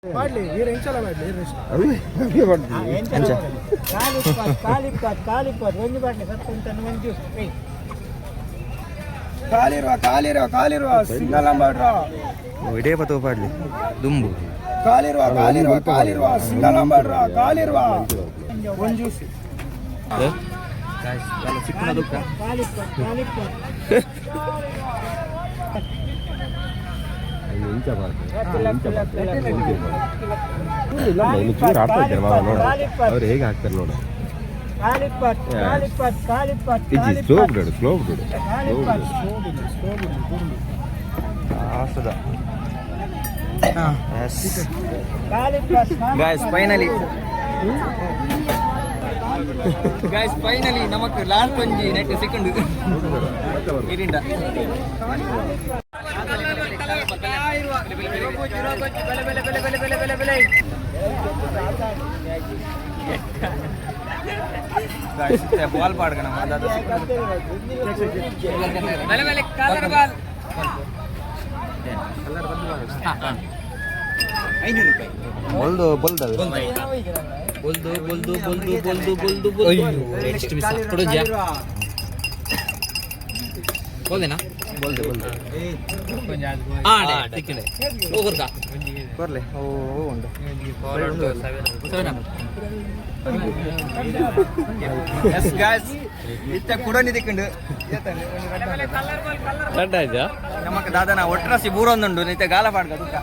ಮಾಡ್ಲಿ ನೀರು ಎಂಚಲ ಮಾಡ್ಲಿ ಅಂಚ. ಕಾಲಿಪ್ಪತ್ತು ಕಾಲಿಪ್ಪತ್ತು ಒಂದು ಬಾಟ್ಲಿ ಸತ್ತಂತ ಒಂದು ಜ್ಯೂಸ್. ಕಾಲಿರುವ ಕಾಲಿರುವ ಕಾಲಿರುವ ಸಿಂಗಲ್ ನಂಬರ್ ಇಡೇ ಪತ್ತೋ ಪಾಡ್ಲಿ ದುಂಬು. ಕಾಲಿರುವ ಕಾಲಿರುವ ಕಾಲಿರುವ ಸಿಂಗಲ್ ನಂಬರ್ ಕಾಲಿರುವ ಒಂದು ಜ್ಯೂಸ್. ಸಿಕ್ಕುನ ದುಃಖ. ಕಾಲಿಪ್ಪತ್ತು ಕಾಲಿಪ್ಪತ್ತು. ಚೂರು ಆಡ್ತಾ ಇದ್ದಾರೆ ಮಾವ, ನೋಡು. ಅವ್ರು ಹೇಗೆ ಹಾಕ್ತಾರೆ ನೋಡು. ಕಾಲಿಪ್ಪತ್ತು ಕಾಲಿಪ್ಪತ್ತು ಕಾಲಿಪ್ಪತ್ತು. ಇಜ್ಜಿ, ಸ್ಲೋ ಬಿಡು, ಸ್ಲೋ ಬಿಡು. ಕಾಲಿಪ್ಪತ್ತು. ಆಸದ. ಎಸ್. ಕಾಲಿಪ್ಪತ್ತು. Guys finally, guys finally ನಮಕ್ last ಒಂಜಿ ನೆಟ್ ಸಿಕ್ಕುಂಡು ಇರಿಂಡ. ಬಾಲ್ ಪಾಡ್ಕಣ. Colour ball. 500 ರೂಪಾಯಿ. ಬೊಲ್ದು ಬೊಲ್ದು ಬೊಲ್ದು ಬೊಲ್ದು ಬೊಲ್ದು ಬೊಲ್ದು ಬೊಲ್ದು ಬೊಲ್ದು. ಎಷ್ಟು ಮಿಸ್ ಕೊಡೋಜ್ಯಾ? ಬೋಲ್ದೇನಾ? ಬೊಲ್ದು ಬೊಲ್ದು. ಆ ತಿಕ್ಕಂಡೆ ಹೋಗುರ್ಕ. ಕೊರ್ಲೆ. ಓ ಉಂಡು. Seven. Yes guys, ಇತ್ತ ಕುಡನಿ ದಿಕ್ಕುಂಡು. ನಮಕ್ ದಾದನ ಒಟ್ರಾಸಿ ಬೂರೊಂದುಂಡು ನಿತ್ತೆ ಗಾಲ ಪಾಡ್ಕ ದುಕ್ಕ.